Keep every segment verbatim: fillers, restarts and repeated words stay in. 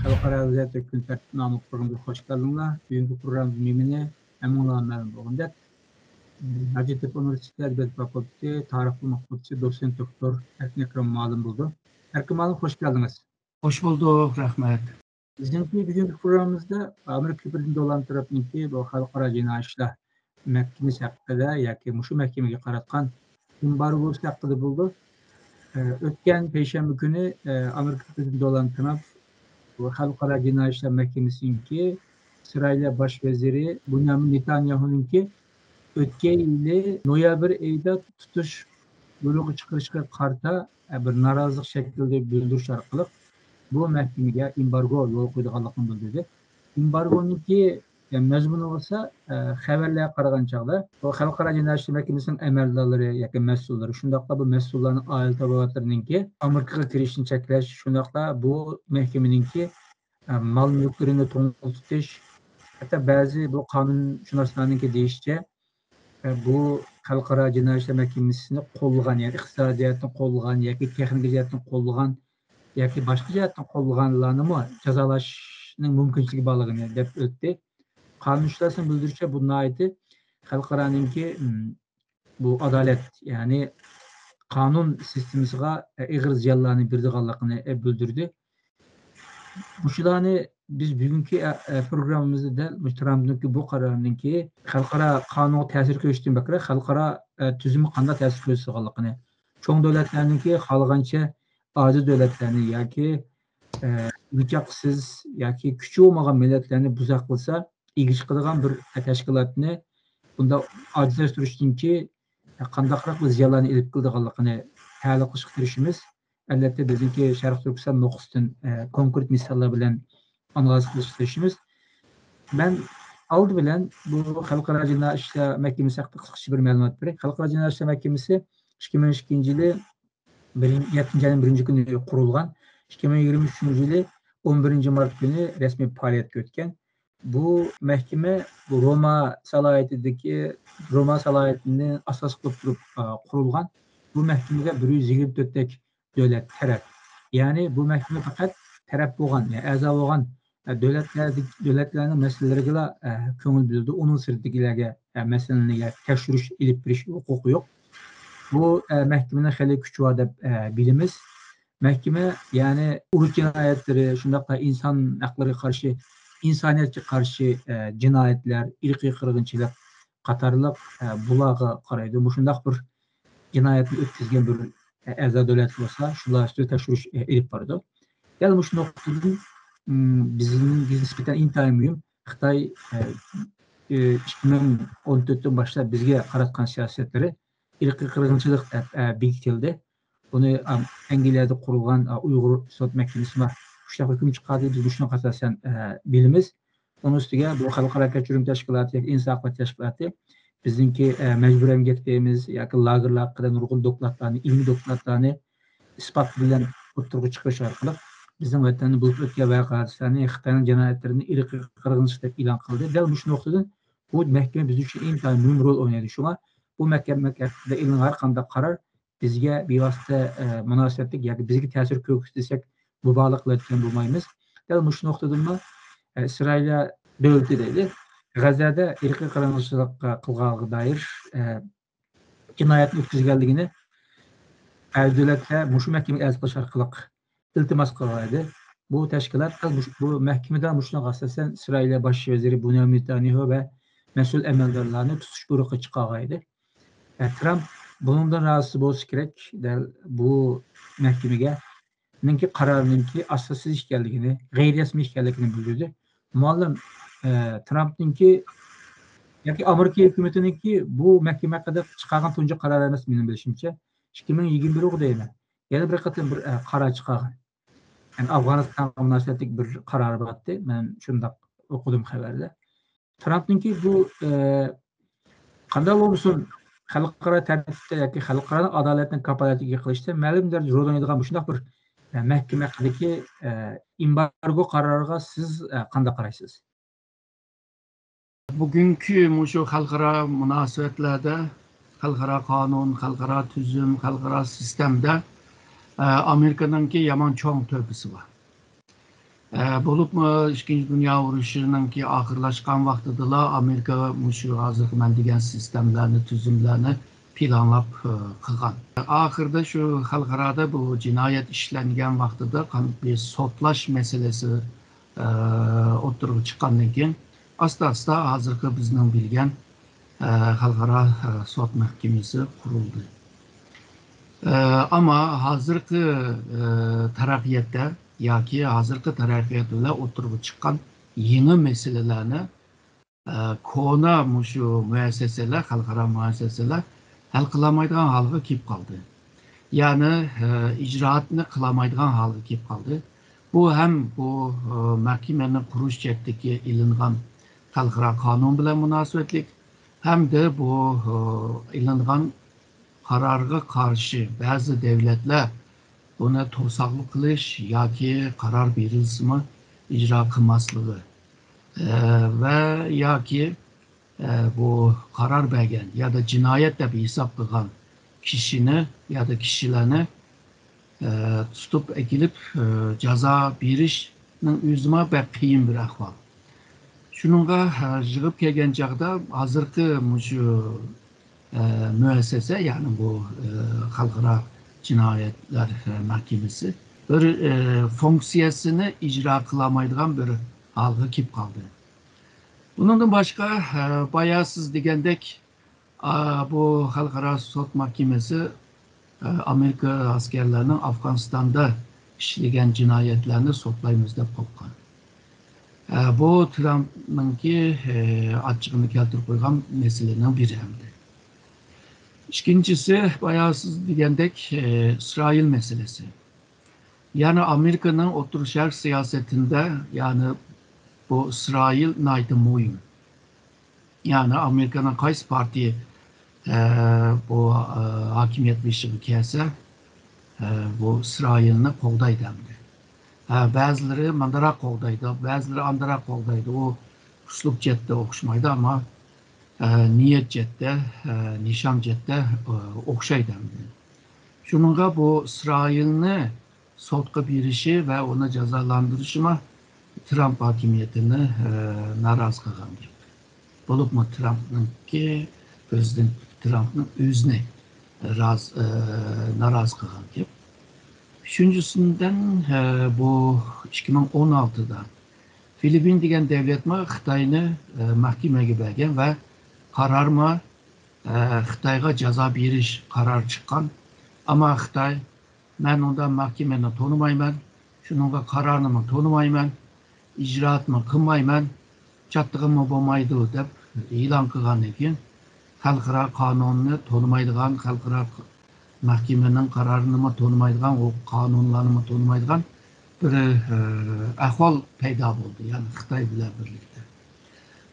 خەلقئارا ۋەزىيەتتە كۈن تەرتىپىنى ئاڭلىغۇچىلارغا خوش كەلدىڭلار. بۈگۈنكى پروگراممىمىز نېمىنى ھەممىڭلارغا مەلۇم بولغاندەك، ھاجەتتېپە ئۇنىۋېرسىتېتى ئەدەبىيات فاكۇلتېتى تارىخ بۆلۈمى ئوقۇتقۇچىسى، دوتسېنت دوكتور ئەركىن ئەكرەم مۇئەللىم بولىدۇ. ئەركىن مۇئەللىم، خوش كەلدىڭىز. خوش بولدۇق، رەھمەت. بىزنىڭكى بۈگۈنكى پروگراممىمىزدا ئامېرىكا پرېزىدېنتى دونالد ترامپنىڭكى بۇ خەلقئارا جىنايى ئىشلار مەھكىمىسى ھەققىدە ياكى مۇشۇ مەھكىمىگە قاراتقان ئېمبارگوسى ھەققىدە بولىدۇ. ئە، ئۆتكەن پەيشەنبە كۈنى، ئە، ئامېرىكا پرېزىدېنتى دونالد ترامپ بۇ خەلقئارا جىنايى ئىشلار مەھكىمىسىنىڭكى ئىسرائىلىيە باش ۋەزىرى بۇنيامىن نېتانياھۇنىڭكى ئۆتكەن يىلى نويابىر ئېيىدا تۇتۇش بۇيرۇقى چىقىرىشىغا قارىتا، ئە، بىر نارازىلىق شەكلىدە بىلدۈرۈش ئارقىلىق بۇ مەھكىمىگە ئېمبارگو يول قويىدىغانلىقىنى بىلدۈردى. ئېمبارگونىڭكى، ئە، مەزمۇنى بولسا، ئە، خەۋەرلەرگە قارىغان چاغدا، بۇ خەلقئارا جىنايى ئىشلار مەھكىمىسىنىڭ ئەمەلدارلىرى ياكى مەسئۇللىرى، شۇنداقلا بۇ مەسئۇللارنىڭ ئائىلە تاۋابىئاتلىرىنىڭكى ئامېرىكىغا كىرىشىنى چەكلەش، شۇنداقلا بۇ مەھكىمىنىڭكى، ئە، مال مۈلۈكلىرىنى توڭلىتىش، ھەتتا بەزى بۇ قانۇنشۇناسلارنىڭكى دېيىشىچە، ئە، بۇ خەلقئارا جىنايى ئىشلار مەھكىمىسىنى قوللىغان، يەنى ئىقتىسادىي جەھەتتىن قوللىغان ياكى تېخنىكا جەھەتتىن قوللىغان ياكى باشقا جەھەتتىن قوللىغانلارنىمۇ جازالاشنىڭ مۇمكىنچىلىكى بارلىقىنى دەپ ئۆتتى. قانۇنشۇناسنىڭ بىلدۈرۈشىچە، بۇ ناھايىتى خەلقئارانىڭكى، ئىم، بۇ ئادالەت، يەنى قانۇن سىستېمىسىغا ئېغىر زىيانلارنى بېرىدىغانلىقىنى بىلدۈردى. مۇشۇلارنى بىز بۈگۈنكى، ئە، ئە، پروگراممىمىزدا دەل مۇشۇ ترامپنىڭكى بۇ قارارىنىڭكى خەلقئارا قانۇنغا تەسىر كۆرسىتىشتىن بەكرەك خەلقئارا، ئە، تۈزۈمگە قانداق تەسىر كۆرسىتىدىغانلىقىنى، چوڭ دۆلەتلەرنىڭكى خالىغانچە ئاجىز دۆلەتلەرنى ياكى، ئە، ئوچاقسىز ياكى كۈچى بولمىغان مىللەتلەرنى بۇزاق قىلسا، ئىگە چىقىدىغان بىر تەشكىلاتنى بۇنداق ئاجىزلاشتۇرۇشتىنكى قانداقراق بىر زىيانلارنى ئېلىپ كېلىدىغانلىقىنى تەھلىل قىلىشقا تىرىشىمىز. ئەلۋەتتە، بىزنىڭكى شەرقىي تۈركىستان نۇقتىسىدىن، ئە، كونكرېت مىساللار بىلەن ئانالىز قىلىشقا تىرىشىمىز. مەن ئالدى بىلەن بۇ خەلقئارا جىنايى ئىشلار مەھكىمىسى ھەققىدە قىسقىچە بىر مەلۇمات بېرەي. خەلقئارا جىنايى ئىشلار مەھكىمىسى ئىككى مىڭ ئىككىنچى يىلى بىرىن-، يەتتىنچى ئاينىڭ بىرىنچى كۈنى قۇرۇلغان. ئىككى مىڭ يىگىرمە ئۈچىنچى يىلى ئون بىرىنچى مارت كۈنى رەسمىي پائالىيەتكە ئۆتكەن. بۇ مەھكىمە بۇ روما سالاھىيىتىدىكى، روما سالاھىيىتىنى ئاساس قىلىپ تۇرۇپ، ئا، قۇرۇلغان. بۇ مەھكىمىگە بىر يۈز يىگىرمە تۆتتەك دۆلەت تەرەپ. يەنى بۇ مەھكىمە پەقەت تەرەپ بولغان، يەنى ئەزا بولغان، ئە، دۆلەتلەردە-، دۆلەتلەرنىڭ مەسىلىلىرىگىلا، ئە، كۆڭۈل بۆلىدۇ. ئۇنىڭ سىرتىدىكىلەرگە، ئە، مەسىلىنى يا تەكشۈرۈش ئېلىپ بېرىش ھوقۇقى يوق. بۇ، ئە، مەھكىمىنىڭ خېلى كۈچى بار دەپ، ئە، بىلىمىز. مەھكىمە، يەنى ئۇرۇش جىنايەتلىرى، شۇنداقلا ئىنسان ھەقلىرىگە قارشى، ئىنسانىيەتكە قارشى، ئە، جىنايەتلەر، ئىرقىي قىرغىنچىلىق قاتارلىق، ئە، بۇلارغا قارايدۇ. مۇشۇنداق بىر جىنايەتنى ئۆتكۈزگەن بىر، ئە، ئەزا دۆلەت بولسا، شۇلار ئۈستىدە تەكشۈرۈش، ئە، ئېلىپ بارىدۇ. دەل مۇشۇ نۇقتىدىن، م، بىزنىڭ، بىز نىسبەتەن ئىنتايىن مۇھىم. خىتاي، ئە، ئە، ئىككى مىڭ ئون تۆتتىن باشلاپ بىزگە قاراتقان سىياسەتلىرى ئىرقىي قىرغىنچىلىق دەپ، ئە، بېكىتىلدى. بۇنى، ئا، ئەنگلىيەدە قۇرۇلغان، ئا، ئۇيغۇر سوت مەھكىمىسى مۇشۇنداق ھۆكۈم چىقاردى. بىز مۇشۇنىڭغا ئاساسەن، ئە، بىلىمىز. ئۇنىڭ ئۈستىگە بۇ خەلقئارا كەچۈرۈم تەشكىلاتى ياكى ئىنسان ھەقلىرى تەشكىلاتى بىزنىڭكى، ئە، مەجبۇرىي ئەمگەك دەيمىز ياكى لاگېرلار ھەققىدە نۇرغۇن دوكلاتلارنى، ئىلمىي دوكلاتلارنى ئىسپات بىلەن ئوتتۇرىغا چىقىرىش ئارقىلىق بىزنىڭ ۋەتەندە بولۇپ ئۆتكەن ۋەقە-ھادىسىلەرنى، خىتاينىڭ جىنايەتلىرىنى ئىرقىي قىرغىنچىلىق دەپ ئېلان قىلدى. دەل مۇشۇ نۇقتىدىن بۇ مەھكىمە بىز ئۈچۈن ئىنتايىن مۇھىم رول ئوينايدۇ. شۇڭا بۇ مەھكىمە ھەققىدە ئېلىنغان ھەر قانداق قارار بىزگە بىۋاسىتە، ئە، مۇناسىۋەتلىك ياكى بىزگە تەسىر كۆرسىتىدۇ دېسەك مۇبالىغە قىلىۋەتكەن بولمايمىز. دەل مۇشۇ نۇقتىدىنمۇ، ئە، ئىسرائىلىيە دۆلىتى دەيلى، غەززەدە ئىرقىي قىرغىنچىلىق قىلغانلىقىغا دائىر، ئە، جىنايەتنى ئۆتكۈزگەنلىكىنى بەزى دۆلەتلەر مۇشۇ مەھكىمىگە ئەرز قىلىش ئارقىلىق ئىلتىماس قىلغان ئىدى. بۇ تەشكىلات، بۇ مەھكىمىدە مۇشۇنىڭغا ئاساسەن ئىسرائىلىيە باش ۋەزىرى بۇنيامىن نېتانياھۇ ۋە مەسئۇل ئەمەلدارلارنى تۇتۇش بۇيرۇقى چىقارغان ئىدى. ئە، ترامپ بۇنىڭدىن رازى بولسا كېرەك، دەل بۇ مەھكىمىگە نىڭكى قارارنىڭكى ئاساسسىز ئىكەنلىكىنى، غەيرىي رەسمىي ئىكەنلىكىنى بىلدۈردى. مۇئەللىم، ئە، ترامپنىڭكى ياكى ئامېرىكا ھۆكۈمىتىنىڭكى بۇ مەھكىمە ھەققىدە چىقارغان تۇنجى قارار ئەمەس، مېنىڭ بىلىشىمچە. ئىككى مىڭ يىگىرمە بىر دەيمەن. يەنە بىر قېتىم بىر، ئە، قارار چىقارغان. يەنى ئافغانىستانغا مۇناسىۋەتلىك بىر قارار بارتتى. مەن شۇنداق ئوقۇدۇم خەۋەردە. ترامپنىڭكى بۇ، ئە، قانداق بولمىسۇن، خەلقئارا تەرتىپتە ياكى خەلقئارانىڭ ئادالەتنىڭ كاپالىتىگە ئىگە قىلىشتا مەلۇم دەرىجىدە رول ئوينايدىغان مۇشۇنداق بىر، ئە، مەھكىمە ھەققىدىكى، ئە، ئېمبارگو قارارىغا سىز، ئە، قانداق قارايسىز؟ بۈگۈنكى مۇشۇ خەلقئارا مۇناسىۋەتلەردە، خەلقئارا قانۇن، خەلقئارا تۈزۈم، خەلقئارا سىستېمىدە، ئە، ئامېرىكىنىڭكى يامان چوڭ تۆھپىسى بار. ئە، بولۇپمۇ ئىككىنچى دۇنيا ئۇرۇشىنىڭكى ئاخىرلاشقان ۋاقتىدىلا ئامېرىكا مۇشۇ ھازىرقى مەن دېگەن سىستېمىلەرنى، تۈزۈملەرنى پىلانلاپ، ئە، قىلغان. ئاخىرىدا شۇ خەلقئارادا بۇ جىنايەت ئىشلەنگەن ۋاقتىدا قان-، بىر سوتلاش مەسىلىسى، ئە، ئوتتۇرىغا چىققاندىن كېيىن، ئاستا-ئاستا ھازىرقى بىزنىڭ بىلگەن، ئە، خەلقئارا، ئە، سوت مەھكىمىسى قۇرۇلدى. ئە، ئەمما ھازىرقى، ئە، تەرەققىياتتا ياكى ھازىرقى تەرەققىيات بىلەن ئوتتۇرىغا چىققان يېڭى مەسىلىلەرنى، ئە، كونا مۇشۇ مۇئەسسەسەلەر، خەلقئارا مۇئەسسەسەلەر ھەل قىلالمايدىغان ھالغا كېلىپ قالدى. يەنى، ئە، ئىجرائاتنى قىلالمايدىغان ھالغا كېلىپ قالدى. بۇ ھەم بۇ، ئە، مەھكىمىنى قۇرۇش جەھەتتىكى ئېلىنغان خەلقئارا قانۇن بىلەن مۇناسىۋەتلىك، ھەمدە بۇ، ئە، ئېلىنغان قارارغا قارشى بەزى دۆلەتلەر بۇنى توساقلىق قىلىش ياكى قارار بېرىلسىمۇ ئىجرا قىلماسلىقى، ئە، ۋە ياكى، ئە، بۇ قارار بەرگەن يادا جىنايەت دەپ ھېساب قىلغان كىشىنى يادا كىشىلەرنى، ئە، تۇتۇپ ئەكېلىپ، ئە، جازا بېرىشنىڭ ئۆزىمۇ بەك قىيىن بىر ئەھۋال. شۇنىڭغا، ئە، يىغىپ كەلگەن چاغدا ھازىرقى مۇشۇ، ئە، مۇئەسسەسە، يەنى بۇ، ئە، خەلقئارا جىنايەتلەر، ئە، مەھكىمىسى بىر، ئە، فۇنكسىيەسىنى ئىجرا قىلالمايدىغان بىر ھالغا كېلىپ قالدى. بۇنىڭدىن باشقا، ئە، بايا سىز دېگەندەك، ئا، بۇ خەلقئارا سوت مەھكىمىسى، ئە، ئامېرىكا ئەسكەرلەرنىڭ ئافغانىستاندا ئىشلىگەن جىنايەتلەرنى سوتلايمىز دەپ قوپقان. ئە، بۇ ترامپنىڭكى، ئە، ئاچچىقىنى كەلتۈرۈپ قويغان مەسىلىنىڭ بىرى ئەمدى. ئىككىنچىسى، بايا سىز دېگەندەك، ئە، ئىسرائىل مەسىلىسى. يەنى ئامېرىكىنىڭ ئوتتۇرا شەرق سىياسىتىدە، يەنى بۇ ئىسرائىل ناھايىتى مۇھىم. يەنى ئامېرىكىنىڭ قايسى پارتىيە، ئە، بۇ، ئە، ھاكىمىيەت بېشىغا كەلسە، ئە، بۇ ئىسرائىلنى قوغدايدۇ ئەمدى. ئە، بەزىلىرى مانداراق قوغدايدۇ، بەزىلىرى ئاندىراق قوغدايدۇ. ئۇ ئۇسلۇب جەھەتتە ئوخشىمايدۇ، ئەمما، ئە، نىيەت جەھەتتە، ئە، نىشان جەھەتتە، ئە، ئوخشايدۇ ئەمدى. شۇنىڭغا بۇ ئىسرائىلنى سوتقا بېرىشى ۋە ئۇنى جازالاندۇرۇشىمۇ ترامپ ھاكىمىيىتىنى، ئە، نارازى قىلغان گەپ. بولۇپمۇ ترامپنىڭكى، پرېزىدېنت ترامپنىڭ ئۆزىنى راز-، ئە، نارازى قىلغان گەپ. ئۈچىنچىسىندىن، ئە، بۇ ئىككى مىڭ ئون ئالتىدا فىلىپپىن دېگەن دۆلەتمۇ خىتاينى، ئە، مەھكىمىگە بەرگەن ۋە قارارمۇ، ئە، خىتايغا جازا بېرىش قارارى چىققان. ئەمما خىتاي، مەن ئۇنداق مەھكىمىنى تونۇمايمەن، شۇنىڭغا قارارنىمۇ تونۇمايمەن، ئىجرائاتمۇ قىلمايمەن، چاتىقىممۇ بولمايدۇ دەپ ئېلان قىلغاندىن كېيىن، خەلقئارا قانۇننى تونۇمايدىغان، خەلقئارا مەھكىمىنىڭ قارارىنىمۇ تونۇمايدىغان، ئۇ قانۇنلارنىمۇ تونۇمايدىغان بىر، ئە، ئەھۋال پەيدا بولدى، يەنى خىتاي بىلەن بىرلىكتە.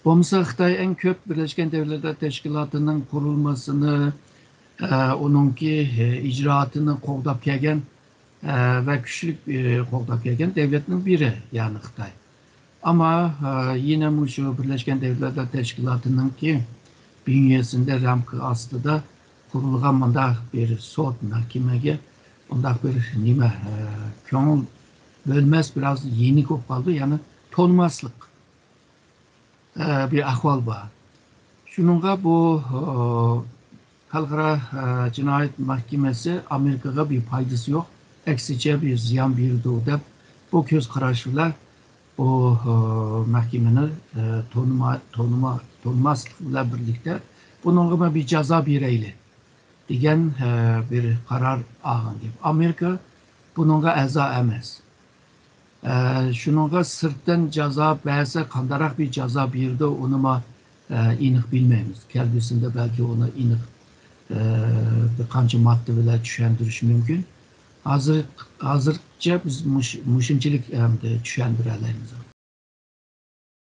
بولمىسا خىتاي ئەڭ كۆپ بىرلەشكەن دۆلەتلەر تەشكىلاتىنىڭ قۇرۇلمىسىنى، ئە، ئۇنىڭكى، ئە، ئىجرائاتىنى قوغداپ كەلگەن، ئە، ۋە كۈچلۈك، ئە، قوغداپ كەلگەن دۆلەتنىڭ بىرى، يەنى خىتاي. ئەمما، ئە، يەنە مۇشۇ بىرلەشكەن دۆلەتلەر تەشكىلاتىنىڭكى بۈنيەسىندە، رامكا ئاستىدا قۇرۇلغان مۇنداق بىر سوت مەھكىمىگە ئۇنداق بىر نېمە، ئە، كۆڭۈل بۆلمەس، بىراز يېنىك بولۇپ قالدى، يەنى تونۇماسلىق، ئە، بىر ئەھۋال بار. شۇنىڭغا بۇ، ئە، خەلقئارا، ئە، جىنايەت مەھكىمىسى ئامېرىكىغا بىر پايدىسى يوق، ئەكسىچە بىر زىيان بېرىدۇ دەپ، بۇ كۆز قاراش بىلەن بۇ، ئە، مەھكىمىنى، ئە، تونۇما-، تونۇما-، تونۇماسلىق بىلەن بىرلىكتە بۇنىڭغىمۇ بىر جازا بېرەيلى دېگەن، ئە، بىر قارار ئالغان گەپ. ئامېرىكا بۇنىڭغا ئەزا ئەمەس. ئە، شۇنىڭغا سىرتتىن جازا بەرسە، قانداقراق بىر جازا بېرىدۇ، ئۇنىمۇ، ئە، ئېنىق بىلمەيمىز. كەلگۈسىدە بەلكى ئۇنى ئېنىق، ئە، بىر قانچە ماددا بىلەن چۈشەندۈرۈشى مۇمكىن. ھازىر، ھازىرچە بىز مۇش-، مۇشۇنچىلىك ئەمدى چۈشەندۈرەلەيمىز.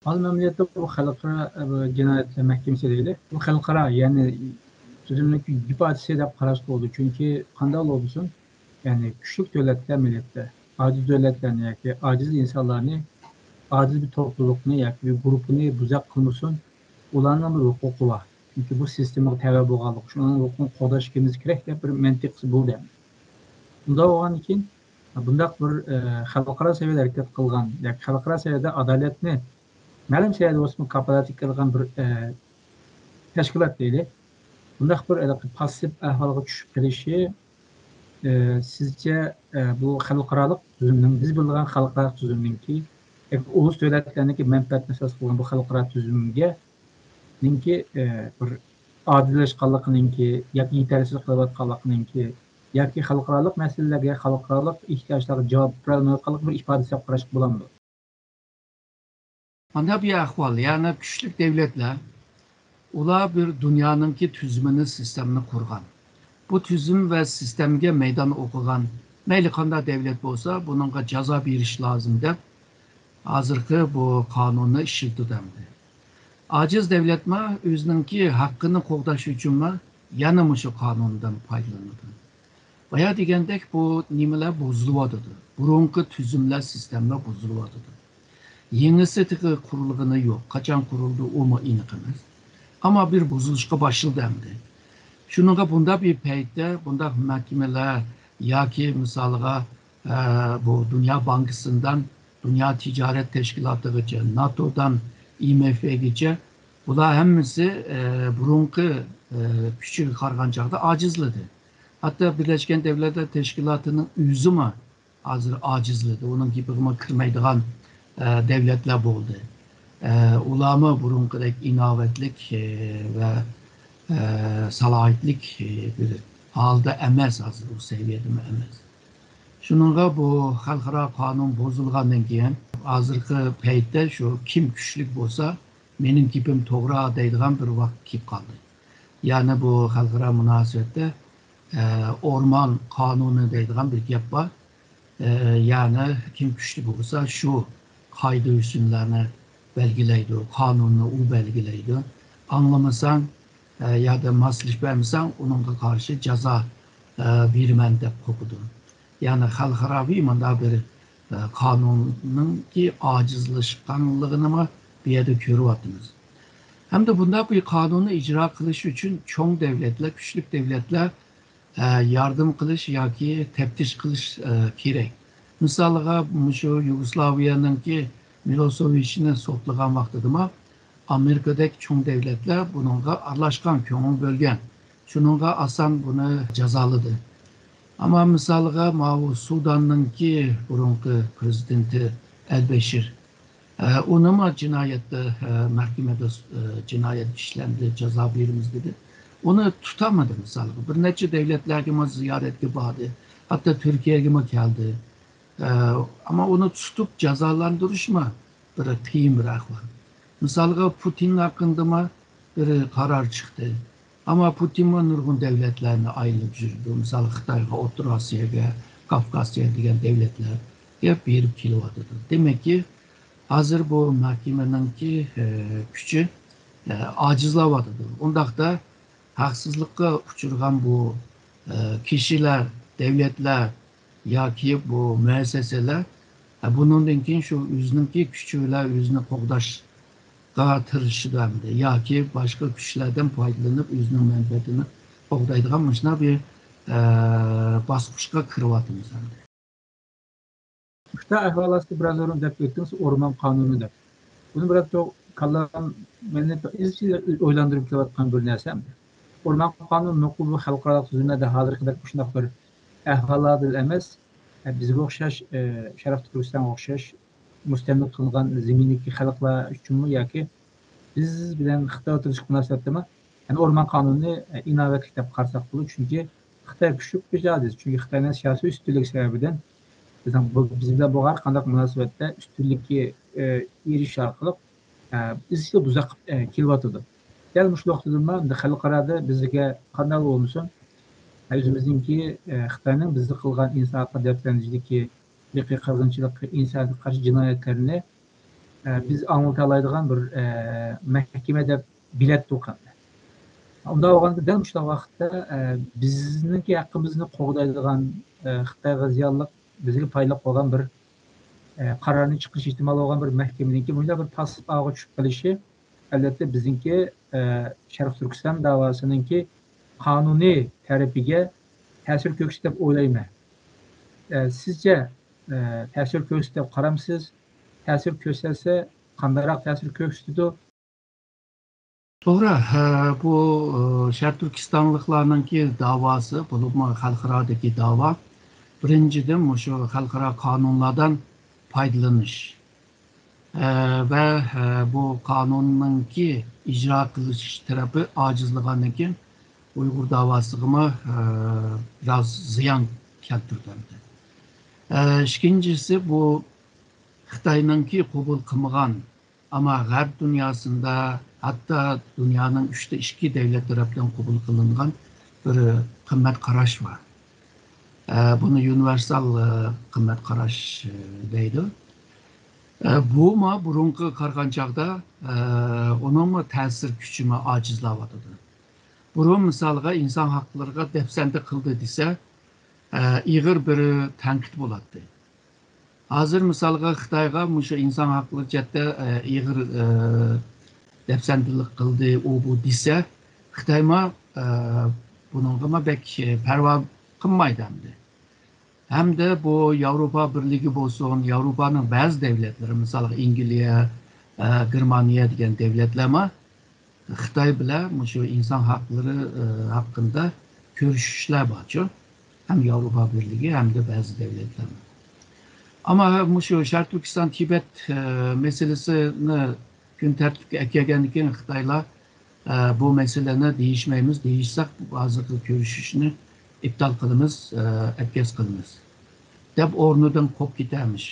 ھازىر مەملىكەتتە بۇ خەلقئارا، ئە، بۇ جىنايەتلەر مەھكىمىسى دېگىلى، بۇ خەلقئارا، يەنى تۈزۈملۈك ئىپادىسى دەپ قاراشقا بولىدۇ. چۈنكى قانداقلا بولسۇن، يەنى كۈچلۈك دۆلەتلەر مىللەتتە ئاجىز دۆلەتلەرنى ياكى ئاجىز ئىنسانلارنى، ئاجىز بىر توپلۇلۇقنى ياكى بىر گۇرۇپپىنى بوزەك قىلمىسۇن، ئۇلارنىڭ بىر ھوقۇقى بار. چۈنكى بۇ سىستېمىغا تەۋە بولغانلىقى، شۇنىڭ ھوقۇقىنى قوغداش كېمىسى كېرەك دەپ بىر مەنتىق بولدى. ئۇنداق بولغاندىن كېيىن، بۇنداق بىر، ئە، خەلقئارا سەۋىيەدە ھەرىكەت قىلغان ياكى خەلقئارا سەۋىيەدە ئادالەتنى مەلۇم سەۋىيەدە بولسىمۇ كاپالەتلىك قىلغان بىر، ئە، تەشكىلات دەيلى. بۇنداق بىر ھېلىقى پاسسىپ ئەھۋالغا چۈشۈپ قېلىشى، ئە، سىزچە، ئە، بۇ خەلقئارالىق تۈزۈمنىڭ، بىز بىلىدىغان خەلقئارالىق تۈزۈمنىڭكى، ياكى ئۇلۇس دۆلەتلەرنىڭكى مەنپەئەتىنى ئاساس قىلغان بۇ خەلقئارا تۈزۈمگە نىڭكى، ئە، بىر ئاجىزلاشقانلىقىنىڭكى ياكى يېتەرسىز قېلىۋاتقانلىقىنىڭكى ياكى خەلقئارالىق مەسىلىلەرگە، خەلقئارالىق ئېھتىياجلارغا جاۋاب بېرەلمەيۋاتقانلىقى بىر ئىپادىسى دەپ قاراشقا بولامدۇ؟ مانا بۇ ئەھۋال، يەنى كۈچلۈك دۆلەتلەر، ئۇلار بىر دۇنيانىڭكى تۈزۈمىنى، سىستېمىنى قۇرغان. بۇ تۈزۈم ۋە سىستېمىگە مەيدان ئوقۇغان مەيلى قانداق دۆلەت بولسا، بۇنىڭغا جازا بېرىش لازىم دەپ، ھازىرقى بۇ قانۇننى ئىشلىتىدۇ ئەمدى. ئاجىز دۆلەتمۇ ئۆزىنىڭكى ھەققىنى قوغداش ئۈچۈنمۇ يەنە مۇشۇ قانۇندىن پايدىلىنىدۇ. بايا دېگەندەك، بۇ نېمىلەر بۇزۇلۇۋاتىدۇ. بۇرۇنقى تۈزۈملەر، سىستېمىلار بۇزۇلۇۋاتىدۇ. يېڭىسى تېخى قۇرۇلغىنى يوق. قاچان قۇرۇلدى، ئۇمۇ ئېنىق ئەمەس. ئەمما بىر بۇزۇلۇشقا باشلىدى ئەمدى. شۇنىڭغا بۇنداق بىر پەيتتە بۇنداق مەھكىمىلەر ياكى مىسالغا، ئە، بۇ دۇنيا بانكىسىدىن دۇنيا تىجارەت تەشكىلاتىغىچە، ناتودىن ئاي ئېم ئېف گىچە، بۇلار ھەممىسى، ئە، بۇرۇنقى، ئە، كۈچىگە قارىغان چاغدا ئاجىزلىدى. ھەتتا بىرلەشكەن دۆلەتلەر تەشكىلاتىنىڭ ئۆزىمۇ ھازىر ئاجىزلىدى. ئۇنىڭ گېپىگىمۇ كىرمەيدىغان، ئە، دۆلەتلەر بولدى. ئە، ئۇلارمۇ بۇرۇنقىدەك ئىناۋەتلىك، ئە، ۋە، ئە، سالاھىيەتلىك، ئە، بىر ھالدا ئەمەس، ھازىر ئۇ سەۋىيەدىمۇ ئەمەس. شۇنىڭغا بۇ خەلقئارا قانۇن بۇزۇلغاندىن كېيىن، ھازىرقى پەيتتە شۇ كىم كۈچلۈك بولسا، مېنىڭ گېپىم توغرا دەيدىغان بىر ۋاقىت كېلىپ قالدى. يەنى بۇ خەلقئارا مۇناسىۋەتتە، ئە، ئورمان قانۇنى دەيدىغان بىر گەپ بار. ئە، يەنى كىم كۈچلۈك بولسا، شۇ قائىدە ئۇسۇللارنى بەلگىلەيدۇ، قانۇننى ئۇ بەلگىلەيدۇ. ئاڭلىمىساڭ، ئە، يا ماسلىشىپ بەرمىسەڭ، ئۇنىڭغا قارشى جازا، ئە، بېرىمەن دەپ قورقىدۇ. يەنى خەلقئاراۋى مۇنداق بىر، ئە، قانۇننىڭكى ئاجىزلاشقانلىقىنىمۇ بۇ يەردە كۆرۈۋاتىمىز. ھەمدە بۇنداق بىر قانۇننى ئىجرا قىلىش ئۈچۈن چوڭ دۆلەتلەر، كۈچلۈك دۆلەتلەر، ئە، ياردەم قىلىش ياكى تەپتىش قىلىش، ئە، كېرەك. مىسالغا، مۇشۇ يۇگوسلاۋىيەنىڭكى مىلوسېۋىچنى سوتلىغان ۋاقتىدىمۇ ئامېرىكىدەك چوڭ دۆلەتلەر بۇنىڭغا ئارىلاشقان، كۆڭۈل بۆلگەن. شۇنىڭغا ئاسان بۇنى جازالىدى. ئەمما مىسالغا، ماۋۇ سۇداننىڭكى بۇرۇنقى پرېزىدېنتى ئەلبەشىر، ئە، ئۇنىمۇ جىنايەتتە، ئە، مەھكىمىدە، ئە، جىنايەت ئىشلەندى، جازا بېرىمىز دېدى. ئۇنى تۇتالمىدى مىسالغا. بىر نەچچە دۆلەتلەرگىمۇ زىيارەتكە باردى. ھەتتا تۈركىيەگىمۇ كەلدى. ئە، ئەمما ئۇنى تۇتۇپ جازالاندۇرۇشمۇ بىر قىيىن بىر ئەھۋال. مىسالغا، پۇتىن ھەققىدىمۇ بىر قارار چىقتى. ئەمما پۇتىنمۇ نۇرغۇن دۆلەتلەرنى ئايلىنىپ يۈرىدۇ. مىسالغا، خىتايغا، ئوتتۇرا ئاسىياغا، كافكاسكا دېگەن دۆلەتلەرگە بېرىپ كېلىۋاتىدۇ. دېمەككى، ھازىر بۇ مەھكىمىنىڭكى، ئە، كۈچى، ئە، ئاجىزلاۋاتىدۇ. ئۇنداقتا ھەقسىزلىققا ئۇچرىغان بۇ، ئە، كىشىلەر، دۆلەتلەر ياكى بۇ مۇئەسسەسەلەر، ئە، بۇنىڭدىن كېيىن شۇ ئۆزىنىڭكى كۈچى بىلەن ئۆزىنى قوغداشقا تىرىشىدۇ ئەمدى. ياكى باشقا كۈچلەردىن پايدىلىنىپ ئۆزىنىڭ مەنپەئەتىنى قوغدايدىغان مۇشۇنداق بىر، ئە، باسقۇچقا كىرىۋاتىمىز ئەمدى. خىتاي ئەھۋالى ئاستىدا بىراز ئورۇن دەپ ئۆتتىڭىز، ئورمان قانۇنى دەپ. بۇنى بىراز چوڭ كاللام مېنى ئىزچىل ئويلاندۇرۇپ كېلىۋاتقان بىر نەرسە. ئورمان قانۇنى نوقۇل بۇ خەلقئارالىق تۈزۈملەردە ھازىرقىدەك مۇشۇنداق بىر ئەھۋالدا ئەمەس. بىزگە ئوخشاش، شەرقىي تۈركىستانغا ئوخشاش مۇستەملىكە قىلغان زېمىندىكى خەلقلەر ئۈچۈنمۇ ياكى بىز بىلەن خىتاي ئوتتۇرىسىدىكى مۇناسىۋەتتىمۇ، يەنى ئورمان قانۇنىنى، ئە، ئىناۋەتلىك دەپ قارىساق بولىدۇ، چۈنكى خىتاي كۈچلۈك بىر جاھان، چۈنكى خىتاينىڭ سىياسىي ئۈستۈنلۈكى سەۋەبىدىن بىزنىڭ بۇ، بىز بىلەن بولغان ھەر قانداق مۇناسىۋەتتە ئۈستۈنلۈككە، ئە، ئېرىشىش ئارقىلىق، ئە، ئىزچىل بۇزۇق، ئە، كېلىۋاتىدۇ. دەل مۇشۇ نۇقتىدىنمۇ خەلقئارادا بىزگە قانداق بولمىسۇن، ئۆزىمىزنىڭكى، ئە، خىتاينىڭ بىزگە قىلغان ئىنسان ھەققى دەپسەندىچىلىكى، ئىرقىي قىرغىنچىلىق، ئىنسانىيەتكە قارشى جىنايەتلەرنى ئە، بىز ئاڭلىتالايدىغان بىر، ئە، مەھكىمە دەپ بېلەتتۇ قىلدى. ئۇنداق بولغاندا دەل مۇشۇنداق ۋاقىتتا، ئە، بىزنىڭكى ھەققىمىزنى قوغدايدىغان، ئە، خىتايغا زىيانلىق، بىزگە پايدىلىق بولغان بىر، ئە، قارارنى چىقىرىش ئېھتىمالى بولغان بىر مەھكىمىنىڭكى مۇنداق بىر پاسسىپ ئاغا چۈشۈپ قېلىشى، ئەلۋەتتە، بىزنىڭكى، ئە، شەرقىي تۈركىستان داۋاسىنىڭكى قانۇنىي تەرىپىگە تەسىر كۆرسىتىدۇ دەپ ئويلايمەن. ئە، سىزچە، ئە، تەسىر كۆرسىتىدۇ دەپ قارامسىز؟ تەسىر كۆرسەتسە، قانداقراق تەسىر كۆرسىتىدۇ؟ توغرا، ھە، بۇ ئە، شەرقىي تۈركىستانلىقلارنىڭكى داۋاسى، بولۇپمۇ خەلقئارادىكى داۋا، بىرىنچىدىن، مۇشۇ خەلقئارا قانۇنلاردىن پايدىلىنىش، ئە، ۋە، ئە، بۇ قانۇننىڭكى ئىجرا قىلىش تەرىپى ئاجىزلىغاندىن كېيىن، ئۇيغۇر داۋاسىغىمۇ، ئە، بىراز زىيان كەلتۈردى. ئە، ئىككىنچىسى، بۇ خىتاينىڭكى قوبۇل قىلمىغان، ئەمما غەرب دۇنياسىندا، ھەتتا دۇنيانىڭ ئۈچتە ئىككى دۆلەت تەرەپتىن قوبۇل قىلىنغان بىر قىممەت قاراش بار. ئە، بۇنى ئۇنىۋېرسال، ئە، قىممەت قاراش، ئە، دەيدۇ. ئە، بۇمۇ بۇرۇنقىغا قارىغان چاغدا، ئە، ئۇنىڭمۇ تەسىر كۈچىمۇ ئاجىزلاۋاتىدۇ. بۇرۇن، مىسالغا، ئىنسان ھەقلىرىغا دەپسەندە قىلدى دېسە، ئە، ئېغىر بىر تەنقىد بولاتتى. ھازىر، مىسالغا، خىتايغا مۇشۇ ئىنسان ھەقلىرى جەھەتتە، ئە، ئېغىر، ئە، دەپسەندىلىك قىلدى، ئۇ بۇ دېسە، خىتايمۇ، ئە، بۇنىڭغىمۇ بەك، ئە، پەرۋا قىلمايدۇ ئەمدى. ھەمدە بۇ ياۋروپا بىرلىكى بولسۇن، ياۋروپانىڭ بەزى دۆلەتلىرى، مىسالغا، ئەنگلىيە، ئە، گېرمانىيە دېگەن دۆلەتلەرمۇ خىتاي بىلەن مۇشۇ ئىنسان ھەقلىرى، ئە، ھەققىدە كۆرۈشۈشلەر بارچۇ. ھەم ياۋروپا بىرلىكى، ھەمدە بەزى دۆلەتلەر. ئەمما مۇشۇ شەرقىي تۈركىستان، تىبەت، ئە، مەسىلىسىنى كۈن تەرتىپكە ئەكەلگەندىن كېيىن خىتايلار، ئە، بۇ مەسىلىنى دېيىشمەيمىز، دېيىشسەك ھازىرقى كۆرۈشۈشنى ئىپتال قىلىمىز، ئە، ئەتكەس قىلىمىز، دەپ ئورنىدىن قوپ كېتەرمىش.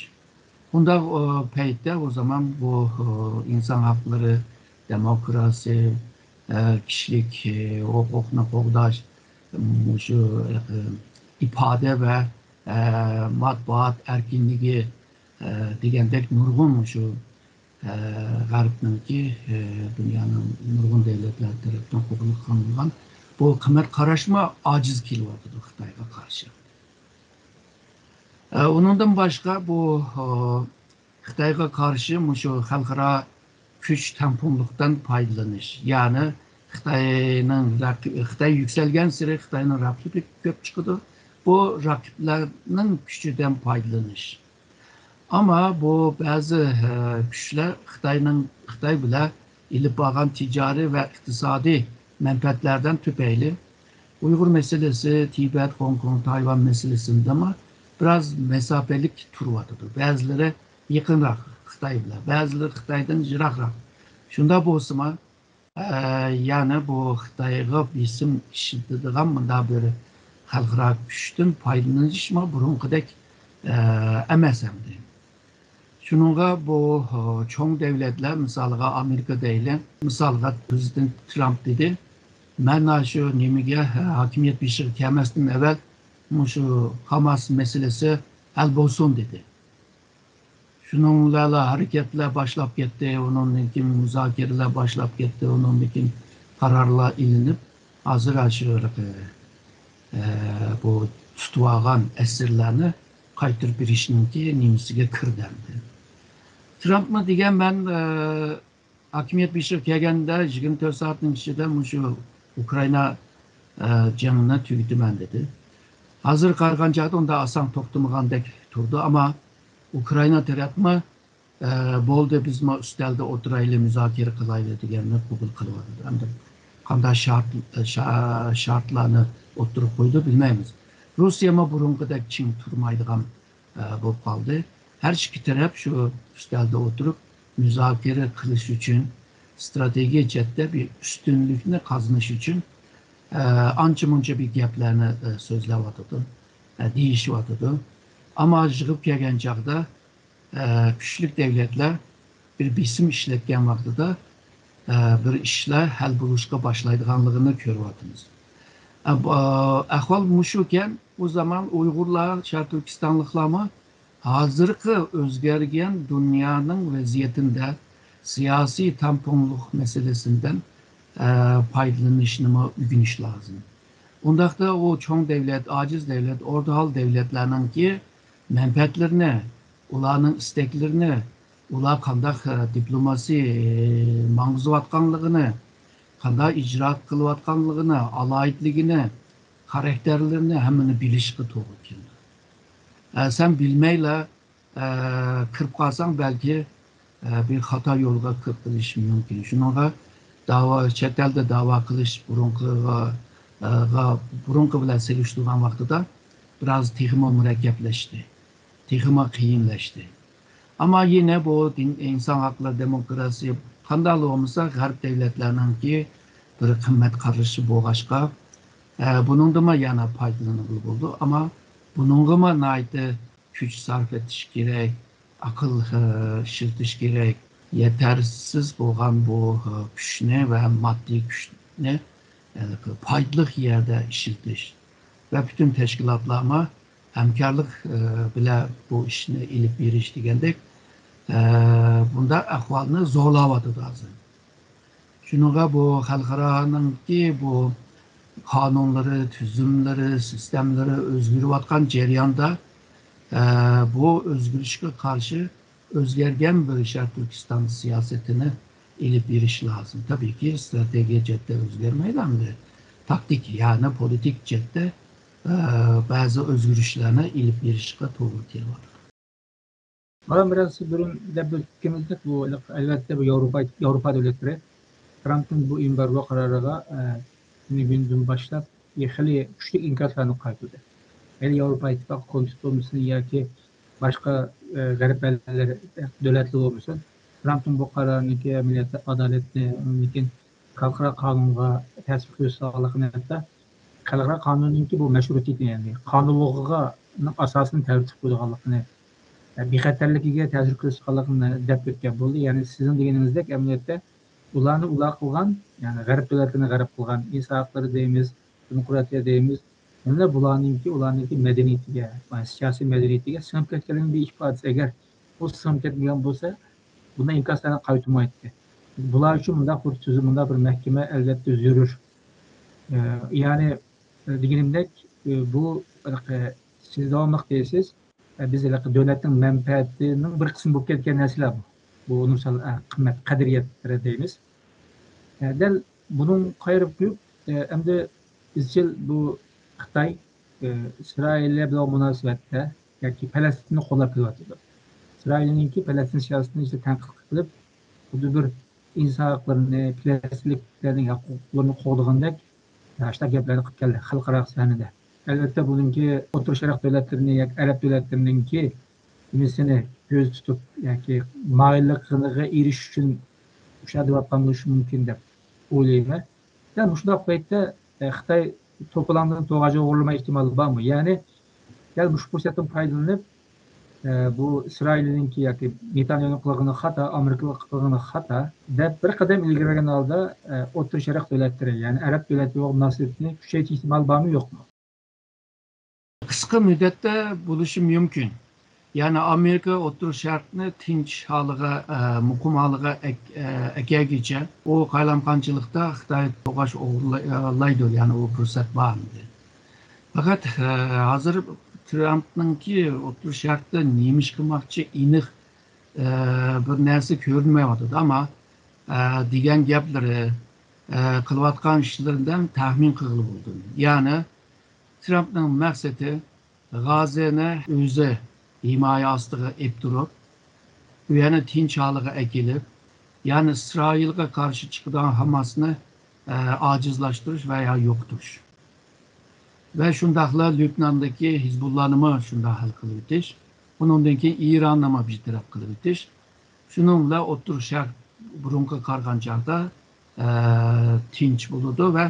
ئۇنداق، ئە، پەيتتە ئۇ زامان بۇ، ئە، ئىنسان ھەقلىرى، دېموكراسىيە، ئە، كىشىلىك، ئە، ھوقۇقنى قوغداش، مۇشۇ، ئە، ئىپادە ۋە، ئە، مەتبۇئات ئەركىنلىكى، ئە، دېگەندەك نۇرغۇن مۇشۇ، ئە، غەربنىڭكى، ئە، دۇنيانىڭ نۇرغۇن دۆلەتلەر تەرەپتىن قوبۇل قىلىنغان بۇ قىممەت قاراشمۇ ئاجىز كېلىۋاتىدۇ خىتايغا قارشى. ئە، ئۇنىڭدىن باشقا بۇ، ئە، خىتايغا قارشى مۇشۇ خەلقئارا كۈچ تەڭپۇڭلۇقتىن پايدىلىنىش، يەنى خىتاينىڭ رەقىب-، خىتاي يۈكسەلگەنسېرى خىتاينىڭ رەقىبى كۆپ چىقىدۇ. بۇ رەقىبلەرنىڭ كۈچىدىن پايدىلىنىش. ئەمما بۇ بەزى، ئە، كۈچلەر خىتاينىڭ، خىتاي بىلەن ئېلىپ بارغان تىجارىي ۋە ئىقتىسادىي مەنپەئەتلەردىن تۈپەيلى ئۇيغۇر مەسىلىسى، تىبەت، خوڭكوڭ، تايۋان مەسىلىسىدىمۇ بىراز مەساپىلىك تۇرۇۋاتىدۇ. بەزىلىرى يېقىنراق خىتاي بىلەن، بەزىلىرى خىتايدىن يىراقراق. شۇنداق بولسىمۇ، ئە، يەنى بۇ خىتايغا بېسىم ئىشلىتىدىغان مۇنداق بىر خەلقئارا كۈچتىن پايدىلىنىشمۇ بۇرۇنقىدەك، ئە، ئەمەس ئەمدى. شۇنىڭغا بۇ، ئە، چوڭ دۆلەتلەر، مىسالغا ئامېرىكا دەيلى، مىسالغا پرېزىدېنت ترامپ دېدى، مەن شۇ نېمىگە، ئە، ھاكىمىيەت بېشىغا كەلمەستىن ئەۋەل مۇشۇ خاماس مەسىلىسى ھەل بولسۇن دېدى. شۇنىڭ بىلەنلا ھەرىكەتلەر باشلاپ كەتتى، ئۇنىڭدىن كېيىن مۇزاكىرىلەر باشلاپ كەتتى، ئۇنىڭدىن كېيىن قارارلار ئېلىنىپ، ھازىر شۇ، ئە، بۇ تۇتۇۋالغان ئەسىرلەرنى قايتۇرۇپ بېرىشنىڭكى نېمىسىگە كىردى ئەمدى. ترامپمۇ دېگەن مەن، ئە، ھاكىمىيەت بېشىغا كەلگەندە يىگىرمە تۆت سائەتنىڭ ئىچىدە مۇشۇ ئۇكرائىنا، ئە، جېڭىنى تۈگىتىمەن دېدى. ھازىر قارىغان چاغدا ئۇنداق ئاسان توختىمىغاندەك تۇرىدۇ، ئەمما ئۇكرائىنا تەرەپمۇ، ئە، بولدى، بىزمۇ ئۈستەلدە ئولتۇرايلى، مۇزاكىرە قىلايلى دېگەننى قوبۇل قىلىۋاتىدۇ. ئەمدى قانداق شارت-، شا-، شارتلارنى ئوتتۇرىغا قويىدۇ بىلمەيمىز. روسىيەمۇ بۇرۇنقىدەك چىڭ تۇرمايدىغان ئە، بولۇپ قالدى. ھەر ئىككى تەرەپ شۇ ئۈستەلدە ئولتۇرۇپ مۇزاكىرە قىلىش ئۈچۈن، ئىستراتېگىيە جەھەتتە بىر ئۈستۈنلۈكنى قازىنىش ئۈچۈن، ئە، ئانچە-مۇنچە بىر گەپلەرنى، ئە، سۆزلەۋاتىدۇ، ئە، دېيىشىۋاتىدۇ. ئەمما يىغىپ كەلگەن چاغدا، ئە، كۈچلۈك دۆلەتلەر بىر بېسىم ئىشلەتكەن ۋاقتىدا، ئە، بىر ئىشلار ھەل بولۇشقا باشلايدىغانلىقىنى كۆرۈۋاتىمىز. ئە، بۇ، ئە، ئەھۋال مۇشۇكەن، ئۇ زامان ئۇيغۇرلار، شەرقىي تۈركىستانلىقلارمۇ ھازىرقى ئۆزگەرگەن دۇنيانىڭ ۋەزىيىتىندە سىياسىي تەڭپۇڭلۇق مەسىلىسىدىن، ئە، پايدىلىنىشنىمۇ ئۆگىنىش لازىم. ئۇنداقتا ئۇ چوڭ دۆلەت، ئاجىز دۆلەت، ئورتاھال دۆلەتلەرنىڭكى مەنپەئەتلىرىنى، ئۇلارنىڭ ئىستەكلىرىنى، ئۇلار قانداق، ئە، دىپلوماسىيە، ئە، ماڭغۇزۇۋاتقانلىقىنى، قانداق ئىجرا قىلىۋاتقانلىقىنى، ئالاھىدىلىكىنى، خاراكتېرلىرىنى ھەممىنى بىلىشقا توغرا كېلىدۇ. ئە، سەن بىلمەيلا، ئە، كىرىپ قالساڭ، بەلكى، ئە، بىر خاتا يولغا كىرىپ قېلىشى مۇمكىن. شۇنىڭغا داۋا، چەت ئەلدە داۋا قىلىش بۇرۇنقىغا، ئە، غا-، بۇرۇنقى بىلەن سېلىشتۇرغان ۋاقتىدا بىراز تېخىمۇ مۇرەككەپلەشتى، تېخىمۇ قىيىنلاشتى. ئەمما يەنە بۇ دىن، ئىنسان ھەقلىرى، دېموكراتىيە قانداقلا بولمىسا، غەرب دۆلەتلەرنىڭكى بىر قىممەت قارىشى بولغاچقا، ئە، بۇنىڭدىنمۇ يەنە پايدىلانغىلى بولىدۇ. ئەمما بۇنىڭغىمۇ ناھايىتى كۈچ سەرپ ئېتىش كېرەك، ئەقىل، ئە، ئىشلىتىش كېرەك. يېتەرسىز بولغان بۇ، ئە، كۈچنى ۋە ماددىي كۈچنى، ئە، پايدىلىق يەردە ئىشلىتىش ۋە پۈتۈن تەشكىلاتلارمۇ ھەمكارلىق، ئە، بىلەن بۇ ئىشنى ئېلىپ بېرىش دېگەندەك، ئە، بۇنداق ئەھۋالنى زورلاۋاتىدۇ ھازىر. شۇنىڭغا بۇ خەلقئارانىڭكى بۇ قانۇنلىرى، تۈزۈملىرى، سىستېمىلىرى ئۆزگىرىۋاتقان جەرياندا، ئە، بۇ ئۆزگىرىشكە قارشى ئۆزگەرگەن بىر شەرقىي تۈركىستان سىياسىتىنى ئېلىپ بېرىش لازىم. تەبىئىيكى، ئىستراتېگىيە جەھەتتە ئۆزگەرمەيدۇ ئەمدى. تاكتىك، يەنى پولىتىك جەھەتتە، ئە، بەزى ئۆزگىرىشلەرنى ئېلىپ بېرىشقا توغرا كېلىۋاتىدۇ. مانا بىراز بۇرۇن دەپ ئۆتكىنىمىزدەك، بۇ ئەلۋەتتە بۇ ياۋروپا، ياۋروپا دۆلەتلىرى ترامپنىڭ بۇ ئېمبارگو قارارىغا، ئە، تۈنۈگۈندىن باشلاپ خېلى كۈچلۈك ئىنكاسلارنى قايتۇردى. ھېلى ياۋروپا ئىتتىپاقى كومىتېت بولمىسۇن ياكى باشقا، ئە، غەرب ئەللىرى، دۆلەتلىرى بولمىسۇن، ترامپنىڭ بۇ قارارىنىڭكى ئەمەلىيەتتە ئادالەتنى، لېكىن خەلقئارا قانۇنغا تەسىر كۆرسىتىدىغانلىقىنى، ھەتتا خەلقئارا قانۇننىڭكى بۇ مەشروتىيىتىنى، يەنى قانۇنلۇقىنىڭ ئاساسىنى تەۋرىتىپ قويىدىغانلىقىنى، بىخەتەرلىكىگە تەسىر كۆرسىتىدىغانلىقىنى دەپ ئۆتكەن بولدى. يەنى سىزنىڭ دېگىنىڭىزدەك ئەمەلىيەتتە ئۇلارنى ئۇلار قىلغان، يەنى غەرب دۆلەتلىرىنى غەرب قىلغان، ئىنسان ھەقلىرى دەيمىز، دېموكراتىيە دەيمىز، ھەمدە بۇلارنىڭكى، ئۇلارنىڭكى مەدەنىيىتىگە، سىياسىي مەدەنىيىتىگە سىڭىپ كەتكەنلىكىنىڭ بىر ئىپادىسى. ئەگەر ئۇ سىڭىپ كەتمىگەن بولسا، بۇنداق ئىنكاسلارنى قايتۇرمايتتى. بۇلار ئۈچۈن مۇنداق بىر تۈزۈم، مۇنداق بىر مەھكىمە ئەلۋەتتە زۆرۈر. ئە، يەنى، ئە، دېگىنىمدەك، ئە، بۇ، ھېلىقى، سىز داۋاملىق دەيسىز، ئە، بىز ھېلىقى دۆلەتنىڭ مەنپەئەتىنىڭ بىر قىسمى بولۇپ كەتكەن نەرسىلەر بۇ. بۇ ئۇنىۋېرسال، ئە، قىممەت، قەدرىيەتلىرى دەيمىز. ئە، دەل بۇنىڭغا قايرىپ قويۇپ، ئە، ئەمدى ئىزچىل بۇ خىتاي، ئە، ئىسرائىلىيە بىلەن مۇناسىۋەتتە ياكى پەلەستىننى قوللاپ كېلىۋاتىدۇ. ئىسرائىلنىڭكى پەلەستىن سىياسىتىنى ئىشتا تەنقىد قىلىپ، خۇددى بىر ئىنسان ھەقلىرىنى، پەلەستىنلىكلەرنىڭ ھوقۇقلىرىنى قوغدىغاندەك، ئاشۇنداق گەپلەرنى قىلىپ كەلدى خەلقئارا سەھنىدە. ئەلۋەتتە، بۇنىڭكى ئوتتۇرا شەرق دۆلەتلىرىنى ياكى ئەرەب دۆلەتلىرىنىڭكى نېمىسىنى كۆزدە تۇتۇپ ياكى مايىللىقىغا ئېرىشىش ئۈچۈن مۇشۇنداق دەۋاتقان بولۇشى مۇمكىن دەپ ئويلايمەن. دەل مۇشۇنداق پەيتتە، ئە، خىتاي توپىلاڭدىن توغاچ ئوغرىلىما ئېھتىمالى بارمۇ؟ يەنى دەل مۇشۇ پۇرسەتتىن پايدىلىنىپ، ئە، بۇ ئىسرائىلنىڭكى ياكى نېتانيانىڭ قىلغىنى خاتا، ئامېرىكىنىڭ قىلغىنى خاتا دەپ بىر قەدەم ئىلگىرىلىگەن ھالدا، ئە، ئوتتۇرا شەرق دۆلەتلىرى، يەنى ئەرەب دۆلەتلىرى بىلەن مۇناسىۋىتىنى كۈچەيتىش ئېھتىمالى بارمۇ، يوقمۇ؟ قىسقا مۇددەتتە بولۇشى مۇمكىن. يەنى ئامېرىكا ئوتتۇرا شەرقنى تىنچ ھالىغا، ئە، مۇقىم ھالىغا ئەك-، ئە، ئەكەلگۈچە ئۇ قايلامقانچىلىقتا خىتاي توغاچ ئوغرىلايدۇ، يەنى ئۇ پۇرسەت بار ئەمدى. پەقەت، ئە، ھازىر ترامپنىڭكى ئوتتۇرا شەرقتە نېمە ئىش قىلماقچى ئېنىق، ئە، بىر نەرسە كۆرۈنمەيۋاتىدۇ. ئەمما، ئە، دېگەن گەپلىرى، ئە، قىلىۋاتقان ئىشلىرىدىن تەخمىن قىلغىلى بولىدۇ. يەنى ترامپنىڭ مەقسىتى غاززىنى ئۆزى ھىمايە ئاستىغا ئېلىپ تۇرۇپ، ئۇ يەرنى تىنچ ھالىغا ئەكېلىپ، يەنى ئىسرائىلغا قارشى چىقىدىغان ھاماسنى، ئە، ئاجىزلاشتۇرۇش ۋە يا يوقىتىش. ۋە شۇنداقلا لۈبناندىكى ھىزبۇللانىمۇ شۇنداق ھەل قىلىۋېتىش، ئۇنىڭدىن كېيىن ئىراننىمۇ بىر تەرەپ قىلىۋېتىش. شۇنىڭ بىلەن ئوتتۇرا شەرق بۇرۇنقىغا قارىغان چاغدا، ئە، تىنچ بولىدۇ ۋە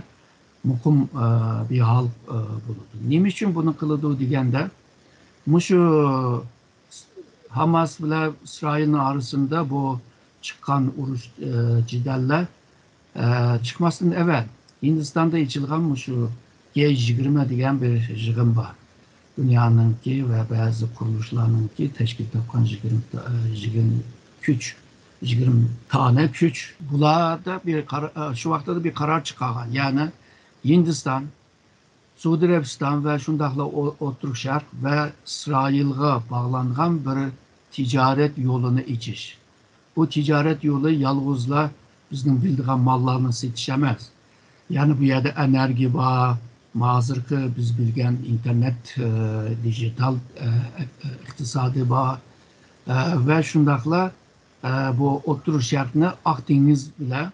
مۇقىم، ئە، بىر ھال، ئە، بولىدۇ. نېمە ئۈچۈن بۇنى قىلىدۇ دېگەندە، مۇشۇ ھاماس بىلەن ئىسرائىلنىڭ ئارىسىدا بۇ چىققان ئۇرۇش، ئە، جېدەللەر، ئە، چىقماستىن ئەۋەل ھىندىستاندا ئېچىلغان مۇشۇ جى يىگىرمە دېگەن بىر يىغىن بار. دۇنيانىڭكى ۋە بەزى قۇرۇلۇشلارنىڭكى تەشكىل تاپقان يىگىرمە تا-، ئە، يىگىرمە كۈچ، يىگىرمە دانە كۈچ. بۇلاردا بىر قارا-، ئە، شۇ ۋاقىتتا بىر قارار چىقارغان. يەنى ھىندىستان، سئۇدى ئەرەبىستان ۋە شۇنداقلا ئو-، ئوتتۇرا شەرق ۋە ئىسرائىلغا باغلانغان بىر تىجارەت يولىنى ئېچىش. بۇ تىجارەت يولى يالغۇزلا بىزنىڭ بىلىدىغان ماللارنى سېتىش ئەمەس. يەنى بۇ يەردە ئېنېرگىيە بار، ھازىرقى بىز بىلگەن ئىنتېرنېت، ئە، دىجىتال، ئە، ئە، ئىقتىسادى بار، ئە، ۋە شۇنداقلا، ئە، بۇ ئوتتۇرا شەرقنى ئاق دېڭىز بىلەن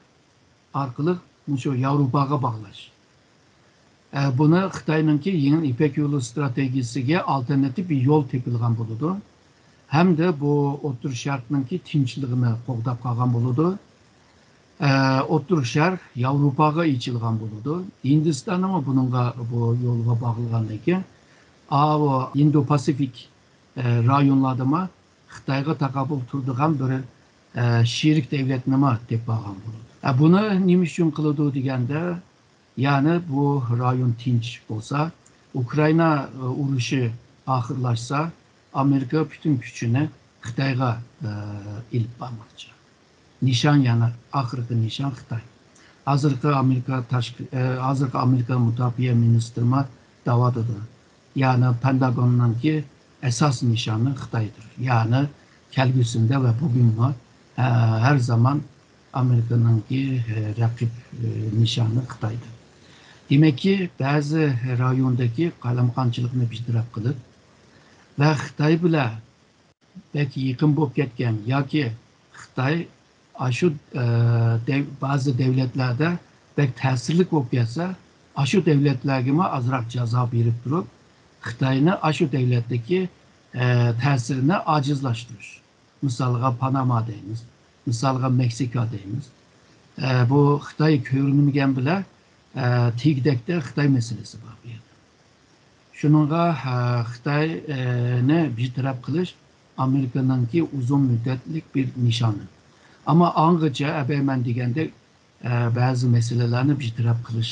ئارقىلىق مۇشۇ ياۋروپاغا باغلاش. ئە، بۇنى خىتاينىڭكى يېڭى يىپەك يولى ئىستراتېگىيىسىگە ئالتېرناتىپ بىر يول تېپىلغان بولىدۇ. ھەمدە بۇ ئوتتۇرا شەرقنىڭكى تىنچلىقىنى قوغداپ قالغان بولىدۇ. ئە، ئوتتۇرا شەرق ياۋروپاغا ئېچىلغان بولىدۇ. ھىندىستانمۇ بۇنىڭغا، بۇ يولغا باغلىغاندىن كېيىن، ئاۋۇ ھىندو پاسىفىك، ئە، رايونلاردىمۇ خىتايغا تاقابىل تۇرىدىغان بىر، ئە، شېرىك دەۋلەتنىمۇ تېپىپ ئالغان بولىدۇ. ئە، بۇنى نېمە ئۈچۈن قىلىدۇ دېگەندە، يەنى بۇ رايون تىنچ بولسا، ئۇكرائىنا، ئە، ئۇرۇشى ئاخىرلاشسا، ئامېرىكا پۈتۈن كۈچىنى خىتايغا، ئە، ئېلىپ بارماقچى. نىشان يەنە ئاخىرقى نىشان خىتاي. ھازىرقى ئامېرىكا تاشقى، ئە، ھازىرقى ئامېرىكا مۇداپىئە مىنىستىرىمۇ دەۋاتىدۇ. يەنى پېنتاگوننىڭكى ئاساسىي نىشانى خىتايدۇر. يەنى كەلگۈسىدە ۋە بۈگۈنمۇ، ئە، ھەر زامان ئامېرىكىنىڭكى، ئە، رەقىب، ئە، نىشانى خىتايدۇر. دېمەككى، بەزى رايوندىكى قالايمىقانچىلىقنى بىر تەرەپ قىلىپ ۋە خىتاي بىلەن بەك يېقىن بولۇپ كەتكەن ياكى خىتاي ئاشۇ، ئە، دەv-، بەزى دەۋلەتلەردە بەك تەسىرلىك بولۇپ كەتسە، ئاشۇ دەۋلەتلەرگىمۇ ئازراق جازا بېرىپ تۇرۇپ، خىتاينى ئاشۇ دەۋلەتتىكى، ئە، تەسىرىنى ئاجىزلاشتۇرۇش. مىسالغا، پاناما دەيمىز، مىسالغا، مېكسىكا دەيمىز. ئە، بۇ خىتاي كۆرۈنمىگەن بىلەن، ئە، تېگىدەكتە خىتاي مەسىلىسى بار بۇ يەردە. شۇنىڭغا، ئە، خىتاينى بىر تەرەپ قىلىش ئامېرىكىنىڭكى ئۇزۇن مۇددەتلىك بىر نىشانى. ئەمما ئاڭغىچە ئەبەي مەن دېگەندەك، ئە، بەزى مەسىلىلەرنى بىر تەرەپ قىلىش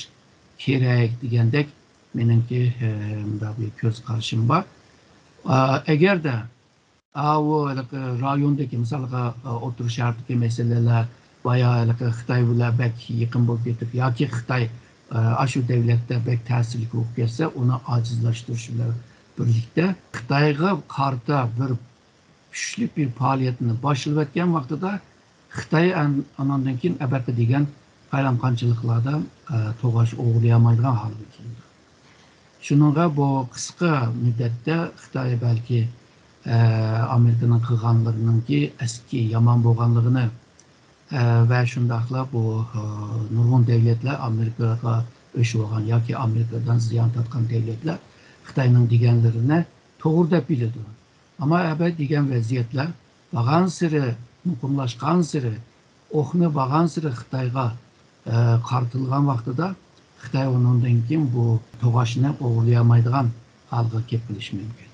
كېرەك دېگەندەك مېنىڭكى، ئە، مۇنداق بىر كۆز قارىشىم بار. ئە، ئەگەردە ئاۋۇ ھېلىقى رايوندىكى، مىسالغا، ئوتتۇرا شەرقتىكى مەسىلىلەر، بايا ھېلىقى خىتاي بىلەن بەك يېقىن بولۇپ كېتىپ ياكى خىتاي، ئاشۇ دەۋلەتتە بەك تەسىرلىك بولۇپ كەتسە، ئۇنى ئاجىزلاشتۇرۇش بىلەن بىرلىكتە خىتايغا قارىتا بىر كۈچلۈك بىر پائالىيەتنى باشلىۋەتكەن ۋاقتىدا خىتاي ئان-، ئاناندىن كېيىن ئەبەقە دېگەن قالايمىقانچىلىقلاردا، ئە، توغاش ئوغرىلىيالمايدىغان ھالغا كېلىدۇ. شۇنىڭغا بۇ قىسقا مۇددەتتە خىتاي بەلكى، ئە، ئامېرىكىنىڭ قىلغانلىرىنىڭكى ئەسكى يامان بولغانلىقىنى، ئە، ۋە شۇنداقلا بۇ، ئە، نۇرغۇن دەۋلەتلەر ئامېرىكىغا ئۆچ بولغان ياكى ئامېرىكىدىن زىيان تارتقان دەۋلەتلەر خىتاينىڭ دېگەنلىرىنى توغرا دەپ بىلىدۇ. ئەمما ئەبەد دېگەن ۋەزىيەتلەر بارغانسېرى مۇقىملاشقانسېرى، ئوقنى بارغانسېرى خىتايغا، ئە، قارىتىلغان ۋاقتىدا خىتاي ئۇنىڭدىن كېيىن بۇ توغاشنى ئوغرىلىيالمايدىغان ھالغا كېلىپ قېلىشى مۇمكىن.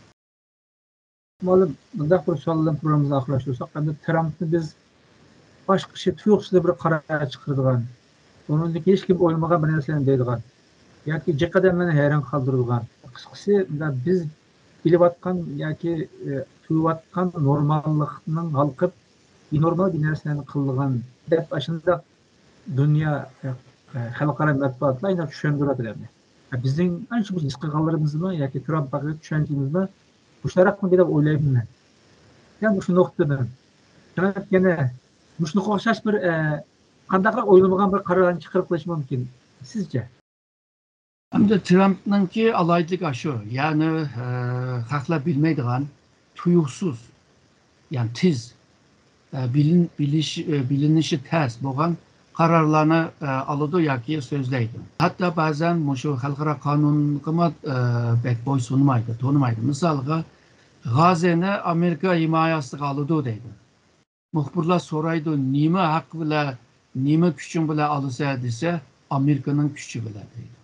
مۇئەللىم، مۇنداق بىر سوئال بىلەن پروگراممىمىزنى ئاخىرلاشتۇرساق، ئەمدى ترامپنى بىز باشقىچە تۇيۇقسىز بىر قارار چىقىرىدىغان، ئۇنىڭدىن كېيىن ھېچكىم ئويلىمىغان بىر نەرسىلەرنى دەيدىغان ياكى جىق ئادەملەرنى ھەيران قالدۇرىدىغان، قىسقىسى، مۇنداق بىز بىلىۋاتقان ياكى، ئە، تۇيۇۋاتقان نورماللىقنىڭ ھالقىپ، بىنورمال بىر نەرسىلەرنى قىلىدىغان دەپ، ئاشۇنداق دۇنيا، ئە، خەلقئارا مەتبۇئاتلار ئېنىق چۈشەندۈرۈۋاتىدۇ ئەمدى. ئە، بىزنىڭ ئانچە بىر ھېس قىلغانلىرىمىزمۇ ياكى ترامپ ھەققىدە چۈشەنچىمىزمۇ مۇشۇنداقمىدى دەپ ئويلايمەن مەن. يەنە مۇشۇ نۇقتىدىن، ترامپ يەنە مۇشۇنىڭغا ئوخشاش بىر، ئە، قانداقراق ئويلىمىغان بىر قارارلارنى چىقىرىپ قىلىشى مۇمكىن، سىزچە؟ ئەمدى ترامپنىڭكى ئالاھىدىلىكى ئاشۇ، يەنى، ئە، خەقلەر بىلمەيدىغان، تۇيۇقسىز، يەنى تېز، ئە، بىلىن-، بىلىش-، ئە، بىلىنىشى تەس بولغان قارارلارنى، ئە، ئالىدۇ ياكى سۆزلەيدۇ. ھەتتا بەزەن مۇشۇ خەلقئارا قانۇنغىمۇ، ئە، بەك بويسۇنمايدۇ، تونۇمايدۇ. مىسالغا، غاززەنى ئامېرىكا ھىمايە ئاستىغا ئالىدۇ دەيدۇ. مۇخبىرلار سورايدۇ، نېمە ھەق بىلەن، نېمە كۈچۈڭ بىلەن ئالىسەن دېسە، ئامېرىكىنىڭ كۈچى بىلەن دەيدۇ.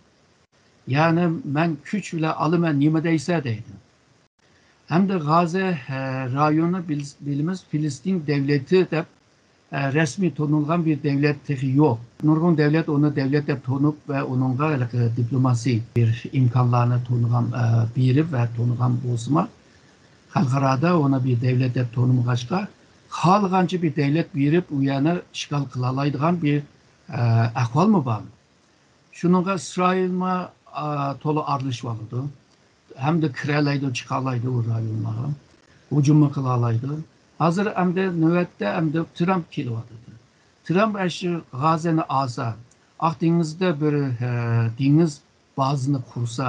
يەنى مەن كۈچ بىلەن ئالىمەن، نېمە دەيسەن دەيدۇ. ھەمدە غاززە، ئە، رايونى بىل-، بىلىمىز، فىلىستىن دەۋلىتى دەپ، ئە، رەسمىي تونۇلغان بىر دەۋلەت تېخى يوق. نۇرغۇن دەۋلەت ئۇنى دەۋلەت دەپ تونۇپ ۋە ئۇنىڭغا ھېلىقى دىپلوماسىي بىر ئىمكانلارنى تونۇغان، ئە، بېرىپ ۋە تونۇغان بولسىمۇ، خەلقئارادا ئۇنى بىر دەۋلەت دەپ تونۇمىغاچقا، خالىغانچە بىر دەۋلەت بېرىپ، ئۇ يەرنى ئىشغال قىلالايدىغان بىر، ئە، ئەھۋالمۇ بار. شۇنىڭغا ئىسرائىلمۇ، ئا، تولا ئارىلىشىۋالىدۇ. ھەمدە كىرەلەيدۇ، چىقالايدۇ ئۇ رايونلارغا. ھۇجۇممۇ قىلالايدۇ. ھازىر ئەمدى نۆۋەتتە ئەمدى ترامپ كېلىۋاتىدۇ. ترامپ ئەشۇ غاززەنى ئالسا، ئاق دېڭىزدا بىر، ئە، دېڭىز بازىنى قۇرسا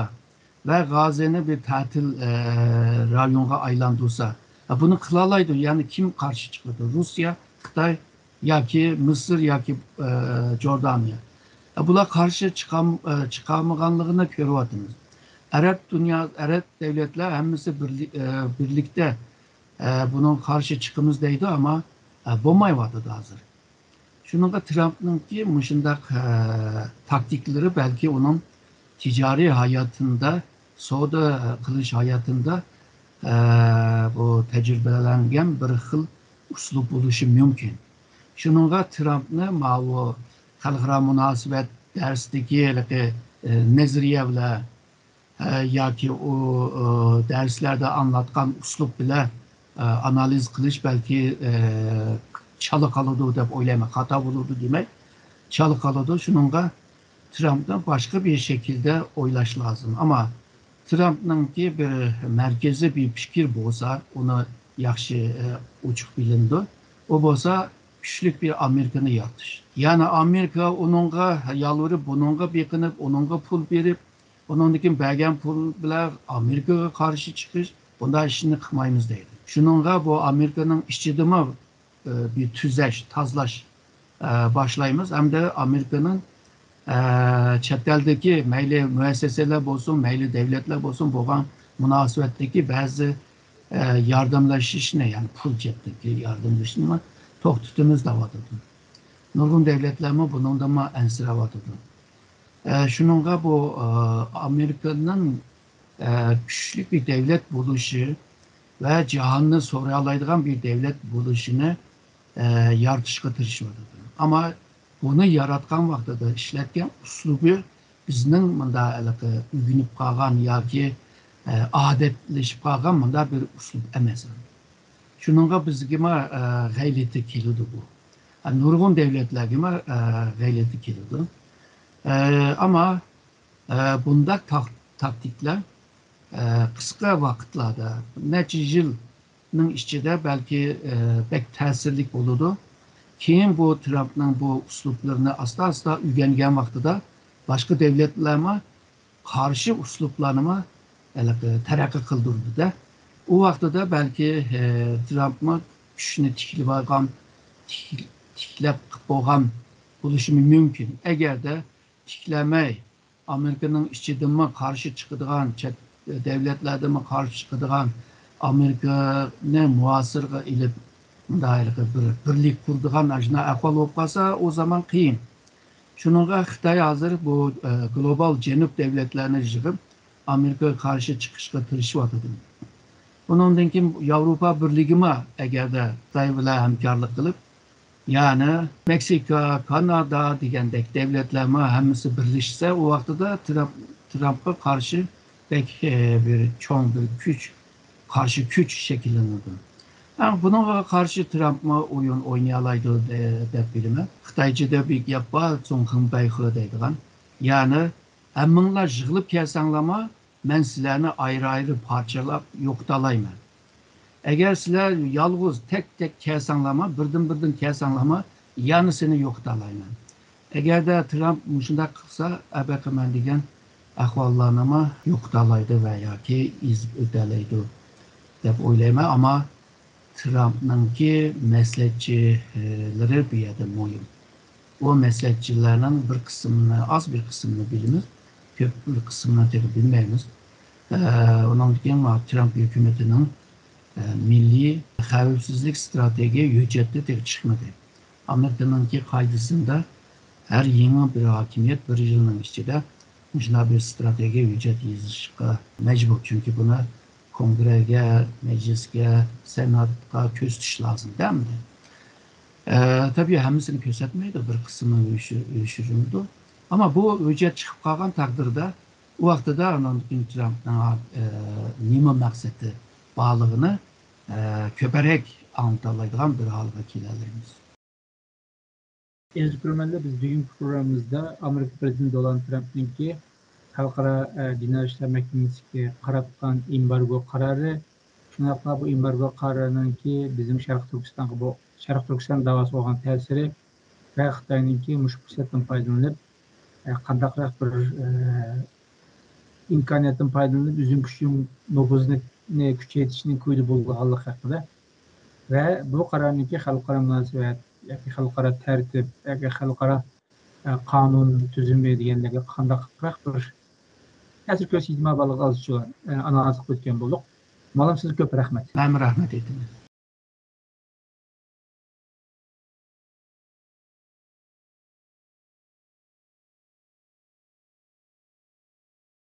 ۋە غازىنى بىر تەتىل، ئە، رايونغا ئايلاندۇرسا، ئە، بۇنى قىلالايدۇ. يەنى كىم قارشى چىقىدۇ؟ روسىيە، خىتاي ياكى مىسىر ياكى، ئە، جوردانىيە. ئە، بۇلار قارشى چىقام-، ئە، چىقالمىغانلىقىنى كۆرۈۋاتىمىز. ئەرەب دۇنيا، ئەرەب دۆلەتلەر ھەممىسى بىرلى-، ئە، بىرلىكتە، ئە، بۇنىڭغا قارشى چىقىمىز دەيدۇ، ئەمما، ئە، بولمايۋاتىدۇ ھازىر. شۇنىڭغا ترامپنىڭكى مۇشۇنداق، ئە، تاكتىكىلىرى بەلكى ئۇنىڭ تىجارىي ھاياتىندا، سودا قىلىش ھاياتىندا، ئە، بۇ تەجرىبىلەنگەن بىر خىل ئۇسلۇب بولۇشى مۇمكىن. شۇنىڭغا ترامپنى ماۋۇ خەلقئارا مۇناسىۋەت دەرسىدىكى ھېلىقى، ئە، نەزەرىيە بىلەن، ئە، ياكى ئۇ، ئۇ، دەرسلەردە ئاڭلاتقان ئۇسلۇب بىلەن، ئە، ئانالىز قىلىش بەلكى، ئە، چالا قالىدۇ دەپ ئويلايمەن. خاتا بولىدۇ دېمەي، چالا قالىدۇ. شۇنىڭغا ترامپنى باشقا بىر شەكىلدە ئويلاش لازىم. ئەمما ترامپنىڭكى بىر مەركىزىي بىر پىكىر بولسا، ئۇنى ياخشى، ئە، ئوچۇق بىلىنىدۇ. ئۇ بولسا كۈچلۈك بىر ئامېرىكىنى يارىتىش. يەنى ئامېرىكا ئۇنىڭغا يالۋۇرۇپ، بۇنىڭغا بېقىنىپ، ئۇنىڭغا پۇل بېرىپ، ئۇنىڭدىن كېيىن بەرگەن پۇل بىلەن ئامېرىكىغا قارشى چىقىش، بۇنداق ئىشنى قىلمايمىز دەيدۇ. شۇنىڭغا بۇ ئامېرىكىنىڭ ئىچىدىمۇ، ئە، بىر تۈزەش، تازىلاش، ئە، باشلايمىز. ھەمدە ئامېرىكىنىڭ، ئە، چەت ئەلدىكى مەيلى مۇئەسسەسەلەر بولسۇن، مەيلى دۆلەتلەر بولسۇن، بولغان مۇناسىۋەتتىكى بەزى، ئە، ياردەملىشىشنى، يەنى پۇل جەھەتتىكى ياردەملىشىشنى توختىتىمىز دەۋاتىدۇ. نۇرغۇن دۆلەتلەرمۇ بۇنىڭدىنمۇ ئەنسىرەۋاتىدۇ. ئە، شۇنىڭغا بۇ، ئە، ئامېرىكىنىڭ، ئە، كۈچلۈك بىر دۆلەت بولۇشى ۋە جاھاننى سورالايدىغان بىر دۆلەت بولۇشىنى، ئە، يارىتىشقا تىرىشىۋاتىدۇ. ئەمما بۇنى ياراتقان ۋاقتىدا ئىشلەتكەن ئۇسلۇبى بىزنىڭ مۇنداق ھېلىقى ئۆگىنىپ قالغان ياكى، ئە، ئادەتلىشىپ قالغان مۇنداق بىر ئۇسلۇب ئەمەس. شۇنىڭغا بىزگىمۇ، ئە، غەلىتە كېلىدۇ بۇ. ئە، نۇرغۇن دۆلەتلەرگىمۇ، ئە، غەلىتە كېلىدۇ. ئە، ئەمما، ئە، بۇنداق تاق-، تاكتىكىلار، ئە، قىسقا ۋاقىتلاردا، نەچچە يىلنىڭ ئىچىدە بەلكى، ئە، بەك تەسىرلىك بولىدۇ. كېيىن بۇ ترامپنىڭ بۇ ئۇسلۇبلىرىنى ئاستا-ئاستا ئۆگەنگەن ۋاقتىدا باشقا دۆلەتلەرمۇ قارشى ئۇسلۇبلارنىمۇ ھېلىقى تەرەققىي قىلدۇردى-دە. ئۇ ۋاقتىدا بەلكى، ئە، ترامپمۇ كۈچنى تىكلىۋالغان، تىك-، تىكلەپ قىلىپ بولغان بولۇشىمۇ مۇمكىن. ئەگەردە تىكلەمەي، ئامېرىكىنىڭ ئىچىدىنمۇ قارشى چىقىدىغان، چەت دۆلەتلەردىنمۇ قارشى چىقىدىغان، ئامېرىكىنى مۇھاسىرىگە ئېلىپ، مۇنداق ھېلىقى بىر بىرلىك قۇرىدىغان ئاشۇنداق ئەھۋال بولۇپ قالسا، ئۇ زامان قىيىن. شۇنىڭغا خىتاي ھازىر بۇ، ئە، گلوبال جەنۇب دۆلەتلەرنى يىغىپ، ئامېرىكىغا قارشى چىقىشقا تىرىشىۋاتىدۇ. ئۇنىڭدىن كېيىن ياۋروپا بىرلىكىمۇ ئەگەردە خىتاي بىلەن ھەمكارلىق قىلىپ، يەنى مېكسىكا، كانادا دېگەندەك دۆلەتلەرمۇ ھەممىسى بىرلەشسە، ئۇ ۋاقتىدا ترامپ، ترامپقا قارشى بەك، ئە، بىر چوڭ بىر كۈچ، قارشى كۈچ شەكىللىنىدۇ. ھەم بۇنىڭغا قارشى ترامپمۇ ئويۇن ئوينىيالايدۇ دە-، دەپ بىلىمەن. خىتايچىدا بىر گەپ بار، زۇڭخېڭ بەيخې دەيدىغان. يەنى ھەممىڭلار يىغىلىپ كەلسەڭلارمۇ، مەن سىلەرنى ئايرى-ئايرى پارچىلاپ يوقىتالايمەن. ئەگەر سىلەر يالغۇز تەك-تەك كەلسەڭلارمۇ، بىردىن-بىردىن كەلسەڭلارمۇ، يەنە سېنى يوقىتالايمەن. ئەگەردە ترامپ مۇشۇنداق قىلسا، ئەبەقىمەن دېگەن ئەھۋاللارنىمۇ يوقىتالايدۇ ۋە ياكى ئېزىپ ئۆتەلەيدۇ دەپ ئويلايمەن. ئەمما ترامپنىڭكى مەسلىھەتچىلىرى بۇ يەردە مۇھىم. ئۇ مەسلىھەتچىلەرنىڭ بىر قىسمىنى، ئاز بىر قىسمىنى بىلىمىز، كۆپ بىر قىسمىنى تېخى بىلمەيمىز. ئە، ئۇنىڭدىن كېيىن مانا ترامپ ھۆكۈمىتىنىڭ، ئە، مىللىي خەۋپسىزلىك ئىستراتېگىيە ھۆججىتى تېخى چىقمىدى. ئامېرىكىنىڭكى قائىدىسىندە ھەر يېڭى بىر ھاكىمىيەت بىر يىلنىڭ ئىچىدە مۇشۇنداق بىر ئىستراتېگىيە ھۆججەت يېزىشقا مەجبۇر. چۈنكى بۇنى كونگرېگە، مەجلىسكە، سېناتقا كۆرسىتىش لازىم دەمدى. ئە، تەبىئىي ھەممىسىنى كۆرسەتمەيدۇ، بىر قىسمى يوشۇ-، يوشۇرۇنىدۇ. ئەمما بۇ ھۆججەت چىقىپ قالغان تەقدىردە، ئۇ ۋاقتىدا ئاندىن كېيىن ترامپنىڭ، ئە، نېمە مەقسىتى بارلىقىنى، ئە، كۆپرەك ئاڭلىتالايدىغان بىر ھالغا كېلەلەيمىز. ئەزىز كۆرۈرمەنلەر، بىز بۈگۈنكى پروگراممىمىزدا ئامېرىكا پرېزىدېنتى دونالد ترامپنىڭكى خەلقئارا، ئە، جىنايى ئىشلار مەھكىمىسىگە قاراتقان ئېمبارگو قارارى، شۇنداقلا بۇ ئېمبارگو قارارىنىڭكى بىزنىڭ شەرقىي تۈركىستانغا بۇ، شەرقىي تۈركىستان داۋاسىغا بولغان تەسىرى ۋە خىتاينىڭكى مۇشۇ پۇرسەتتىن پايدىلىنىپ، ئە، قانداقراق بىر، ئە، ئىمكانىيەتتىن پايدىلىنىپ، ئۆزىنىڭ كۈچىنى، نوپۇزىنى كۈچەيتىشنىڭ كويىدا بولىدىغانلىقى ھەققىدە ۋە بۇ قارارنىڭكى خەلقئارا مۇناسىۋەت ياكى خەلقئارا تەرتىپ ياكى خەلقئارا، ئە، قانۇن تۈزۈمى دېگەنلەرگە قانداق بىر تەسىر كۆرسىتىدىغانلىقىنى ئازچە، ئە، ئانالىز قىلىپ ئۆتكەن بولدۇق. مۇئەللىم، سىزگە كۆپ رەھمەت. مەنمۇ رەھمەت ئېيتىمەن.